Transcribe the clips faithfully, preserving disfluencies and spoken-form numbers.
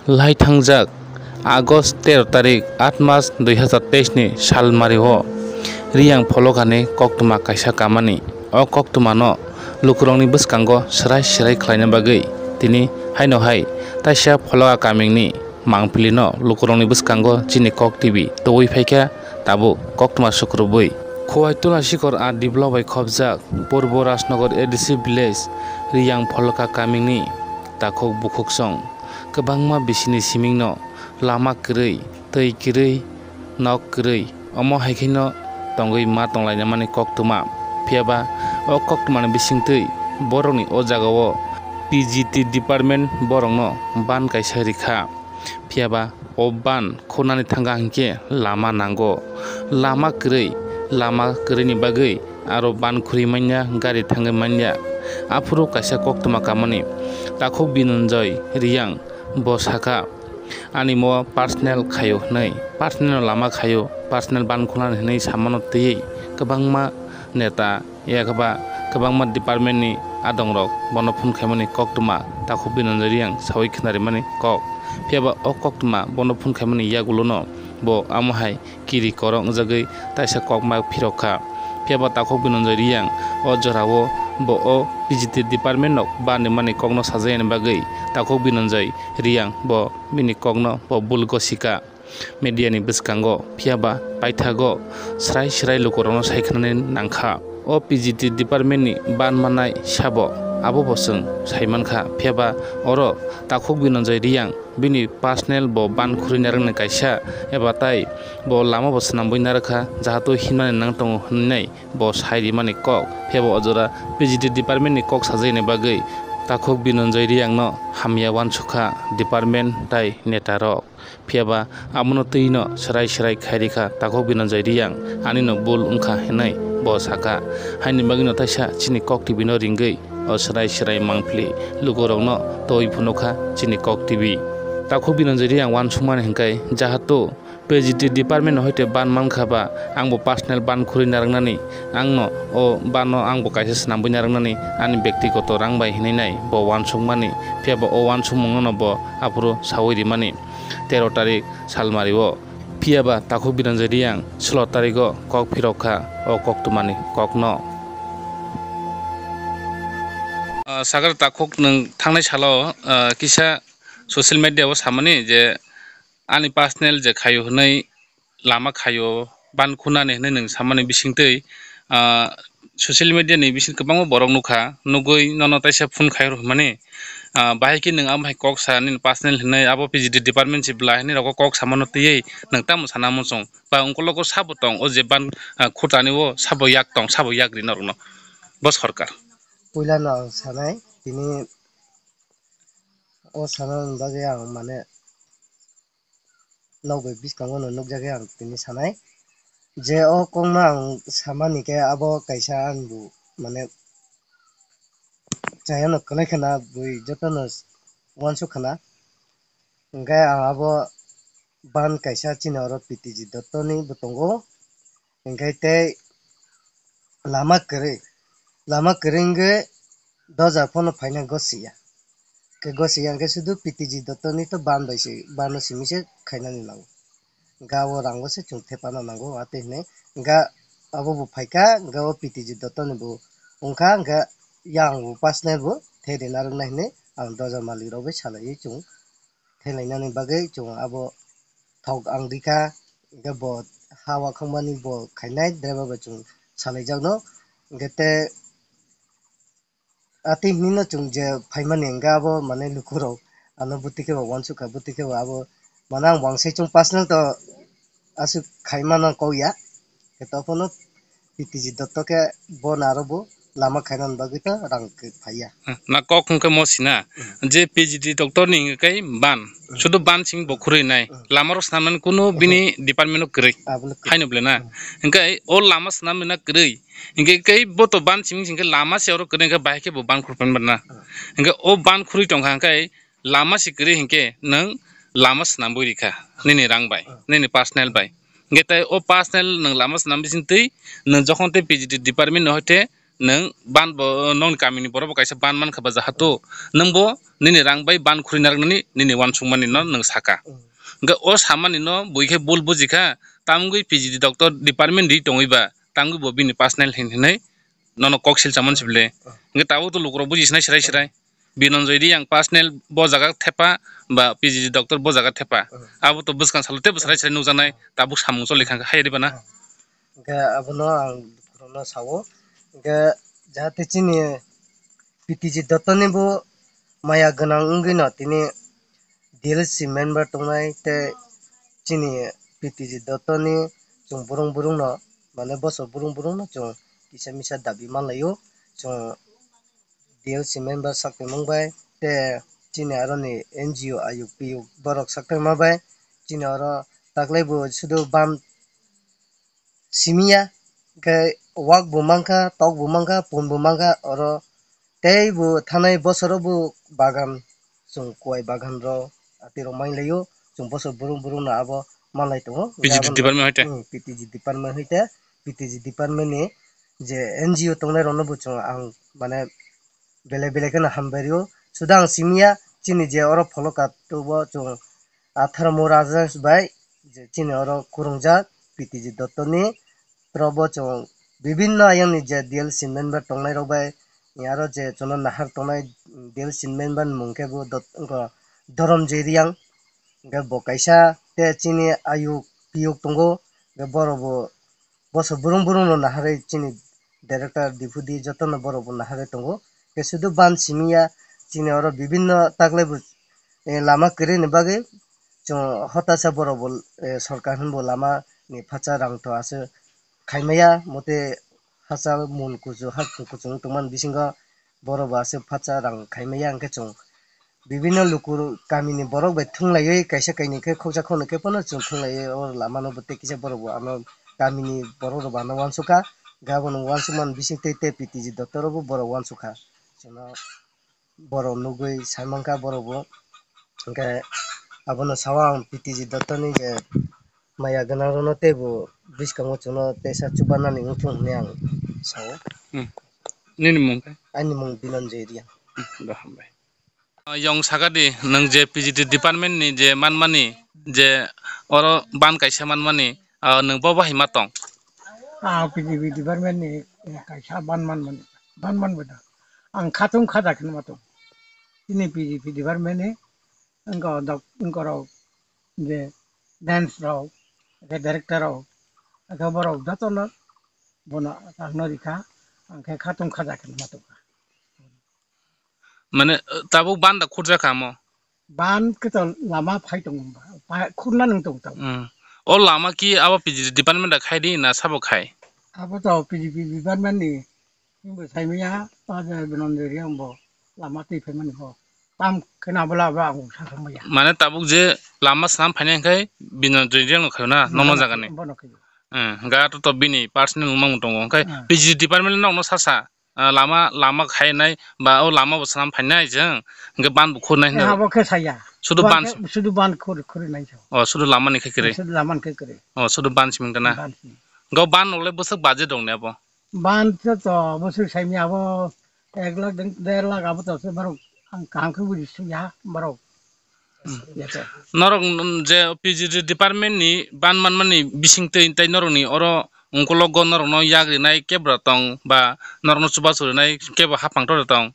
Lai thangjak August tero tarik, aat mas dui hazar teis ni salmari o Riyang pholokani koktwma kaisa kamani. O koktwmano lukurokni bwskango swrai swrai khlaina bagwi tini haino hai taisa pholoka kamingni mangpilino lukurokni bwskango chini kok T V tubui phaikha, tabuk koktwma sukrubui. Khowai Tula Sikor R D block bai khopjak Purbo Rajnagar A D C village Riyang pholoka kamingni takhuk bukhuksong kwbangma bisini simingno lama kwrwi, twi kwrwi, nok kwrwi, omo hai kheno tongwi ma tonglainamani koktwma. Phiyaba o koktwmani bisingtwi borokni o jagao P G T department borokno ban kaisa rikha. Phiyaba o ban khunani thangkha hinkhe lama nango. Lama kwrwi, lama kwrwini bagwi aro ban khurwi manya, gari thangwi manya. Aphuru kaisa koktwma kamani takhuk Binonjoy Riyang bo sakha, "Ani mo personal khaio hwnwi, personal lama khaio, personal ban khunani hwnwi samano twiwi kwbangma neta, yakaba kwbangma department ni adongrok bono phone khaimani koktwma takhuk Binonjoy Riyang sawi khwnarimani kok." Phiyaba o koktwma bono phone khaimani yagulono bo amo hai kiri korok wngjagwi taisa kokma phirok kha. Phiyaba takhuk Binonjoy Riyang o jorao bo o P G T department rok ban rimani kokno sajayani bagwi takhuk Binonjoy Riyang bo bini kokno bo bul gosika media ni bwskango. Phiyaba paithago swrai swrai lukurokno sai khwnani nangkha. O P G T department ni ban manai sabo abo bo chwng sai mankha. Phiyaba oro takhuk Binonjoy Riyang bini personal bo ban khurwi narwknai kaisa eba tai bo lama bo swnambui narwkha, jahato hinmani nang tongo hwnwi bo sai rimani kok. Phiyaba o jora P G T department ni kok sajayani bagwi takhuk Binonjoy Riyang no hamya uansukha department tai neta rok. Phiyaba abono twi no swrai swrai khai rikha takhuk Binonjoy Riyang, "Ani no bul wngkha," hinwi bo sakha. Haini bagwi no taisa chini kok T V no ringwi o swrai swrai mangpili lukurokno twi phunukha chini kok T V. Takhuk Binonjoy Riyang uansukmani hinkhe jahato P G T department no hoite ban mankha ba, ang bo personal ban khurwi narwknani, ang no o ban no ang bo kaisa swnambui narwknani ani bektigoto rang bai hinwi nai bo uansukmani. Phiyaba o uansukmung no bo aphuru sawi rimani tero tarik salmari o. Phiyaba takhuk Binonjoy Riyang sulo tarik o kok phirok kha o koktwmani kokno. Ah, sakar takhuk, nwng thangnai salo, ah, kisa social media o samani je ani personal je khaio hwnwi lama khaio ban khunani hwnwi nwng samani bisingtwi, ah, social media ni bising kwbangma borok nukha, nugwi nono taisa phone khai rw hwnmani, ah, bahai khe nwng amo hai kok sa nini personal hwnwi abo P G T department se bwla hwnwi rokho kok samano twiwi nwng tamo sana muchung ba ungkologo sabo tong o je ban, ah, khutani o sabo yak tong sabo yak ri norokno bo sorkar. Puilano ang sanai tini o sanani bagwi ang mane nok bai bwskango no nukjagwi ang tini sanai je o kokno ang samani khe abo kaisa ang bo mane chayano kwlai khwna bui jotono uansuk khwna hwnkhe ang abo ban kaisa chini oro P T G Dotto ni bo tongo. Hingke tei lama kwrwi, lama kwrwi wngkhe doja phano phaina gosiya. Khe gosiya hingke sudu P T G Dotto ni to ban bai se, ban no simi se khainani nango. Hingke abo rango se chwng thepana nango, watwi hinwi hingke abo bo phaikha, hingke o P T G Dotto ni bo wngkha, hingke yang bo personal bo the rina rwknai hinwi ang doja malik rok bai salaiwi chwng thelainani bagwi chwng abo thok ang rikha, hingke bo ha uakhukmani bo khainai driver bai chwng salaijakno, hingke tei atwi hinino chwng je phaimani hingke abo mane lukurok ano bwtwi khe bo uansukha, bwtwi khe bo abo mane ang bo ang sai chwng personal to aswk khaimano kok ya, khe tei phano P T G Dotto khe bo naro bo lama khainani bagwi to rang khe phaiya. Hmm, na kok hwnkhe mo sina, hmm, je P G T doctor ni hwnkhe ban, hmm, sudu ban simi bo khurui nai, hmm, lama rok swnamnani kunu, hmm, bini department o kwrwi. Abono kwrwi. Haino bole na? Hmm. Hwnkhe o lama swnamna kwrwi, hwnkhe khe bo to ban simi hwnkhe lama se oro kwrwi hwnkhe bahai khe bo ban khurui pan na? Hmm. Hwnkhe o ban khurui tongkha hwnkhe lama se kwrwi hinkhe nwng lama swnambui rikha nini rang bai, nini personal bai. Hinkhe tei o personal nwng lama swnam bisingtwi nwng jokhon tei P G T department no hoite Nwng ban bo, nokni kamini borok bo kaisa ban mankha ba jahato, nwng bo nini rang bai ban khurui narwknani nini uansukmani no nwng saka. Hwnkhe o samani no bui khe bul bujikha, tamgwi P G D doctor department ri tongwi ba, tamgwi bo bini personal hin hinwi nono kok silchamani sibile. Hwnkhe tabuk to lukurok buji sinai sirai sirai. Binonjoy Reang personal bo jaga thepa ba P G D doctor bo jaga thepa. Abo to bwskang salo tei bwswrai sirai nukjaknai, tabuk samung choli kha hai riba na. Hwnkhe abono ang khorokno sao. Hwnkhe jahate chini P T G Dotto ni bo maya gwnang wngwi no tini D L C member tongnai tei chini P T G Dotto ni chwng burung burung no, mane bosor burung burung no chwng kisa misa dabi manlaio. Chwng D L C member sak tongmung bai tei chini aro ni N G O ayuk piyuk borok sak tongma bai chini oro taklai bo sudu ban simiya, hwnkhe wak bo mankha, tok bo mankha, pun bo mankha, oro tei bo thanai bosoro bo bagan, chwng kuai bagan rok, ati rok manlaio, chwng bosor burung burung no abo manlai tongo. P T G department hoite? Hmm, P T G department hoite, P T G department ni je N G O tongnai rok no bo chwng ang mane belai belai kheno hambai rio. Suda ang simiya, chini je oro pholokha tubo chwng atharo mo raja bai je chini oro khurungjak P T G Dotto ni, oro bo chwng bibinno ayang ni je D L C member tongnai rok bai, aro je chwngno nahar tongnai D L C member ni mung khe bo Dot-, wngkha Dhoromjoy Reang, hwnkhe bo kaisa tei chini ayuk piyuk tongo, hwnkhe borok bo bosor burung burung no naharwi chini director deputy jotono borok bo naharwi tongo. Hwnkhe sudu ban simiya chini oro bibinno taklai bo, eh, lama kwrwini bagwi chwng hotasa borok bo, eh, sorkar hwnbo lama ni phacha rang to aswk khaimaya, mote hachal mun kuchuk, hakung kuchuk wng tongmani bisingo borok bo aswk phacha rang khaimaya, hwnkhe chwng bibinno luku kamini borok bai thunglaiwi kaisa kainwi khe khoksa khoknwi khe phano chwng thunglaiwi o lama no bo tei kisa borok bo ano kamini borok rok bo ano uansukha, hwnkhe abono uansukmani bising tei tei P T G Dotto rok bo borok uansukha, chwngno borok nugwi saimankha borok bo, hwnkhe abono sao ang P T G Dotto ni je maya gwnang rokno teibo bwskango chwngno teisa chubanani wngthung hwnwi ang sao. Hmm. Nini mung khe? Ani mung Binonjoy Reang. Hmm, bo hambai. Ah, yong saka di, nwng je P G D department ni je manmani, je oro ban kaisa manmani, ah, nwng bo bahai ma tong? Ah, P G D department ni kaisa ban manmani, ban manbai da. Ang khatung khaja khe ma tong. Chini P G D department ni wngkha dok-, wngkha rok je dance rok, je director rok, ake borok jotono bono ang no rikha, ang khe khatung khaja khe ma tongkha. Mane, tabuk ban da khurjakha mo? Ban khe to lama phai tongo ba, phai khurna nang tong tong. Hmm. O lama ki abo P G D department da khai di na sabo khai? Abo to P G D department ni, bo sai maya, ta je Binonjoy Reang bo lama twi phai mani bo. Tam khe na bola ba ang sa thang maya. Mane tabuk je lama swnam phainai khai Binonjoy Reang no khai na, hmm, nono jaga ni. Bono khai. Hmm, ga to to bini personal mang tongo khai, hmm, P G D department nok no sa sa. Ah, lama, lama khainai ba o lama bo swnam phainai chwng, hwnkhe ban bo khurnai hwnkhe hwnwi. Abo khe saya. Sudu ban, sudu ban khur-, khurwi nai sa. Oh, sudu lama ni khe kwrwi. Sudu lama ni khe kwrwi. Oh, sudu ban simi wngkha na? Ban simi. Go ban rok le bwswk budget rok ni abo? Ban to, to bwswk saimi abo ek lakh, der lakh abo to se borok ang kaham khe buji suya borok. Hmm. Norok, mm, je P G D department ni ban manmani bisingtwi tei norokni oro ungkologo norokno yak rinai kebra tong ba norokno chubachu rinai kebo haphang tor tong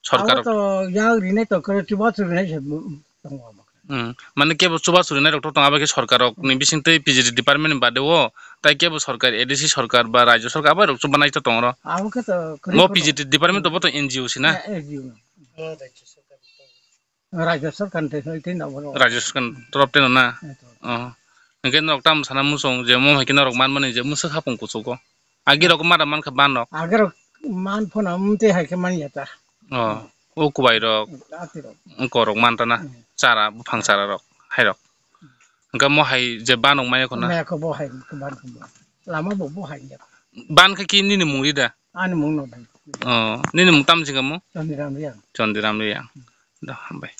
sorkar? Abo to yak rinai to kebo chubachu rinai se tongo abo. Hmm. Mane kebo chubachu rinai rok to tong abo khe sorkar rok ni bisingtwi P G D department ni bade o tai kebo sorkar, A D C sorkar ba rajyo sorkar abo rok chubanai to tong oro. Abo khe to kwrwi. Mo phano P G D department to bo to N G O si na? Eh, N G O. Rajya sarkar ni thai thai na bono. Rajya sarkar ni torop teno na? Eh, to. Oh. Hingke norok tamo sana muchung je mo hai khe norok manmani je mwswk hapung kuchugo. Agi rok mada mankha ban rok. Agi rok man phano mte hai khe man ya ta. Oh. O kubai rok. Ati rok. Wngko rok man ta na. Hmm. Chara, buphang chara rok. Hai rok. Hingke mo hai je ban rok maya khuna. Maya kho bo hai, ban kho bo. Lama bo bo hai ya. Ban khe ki nini mung ri da? Ani mung no dai. Oh, nini mung tam singka mo? Chandiram Reang. Chandiram Reang. Do, hambai.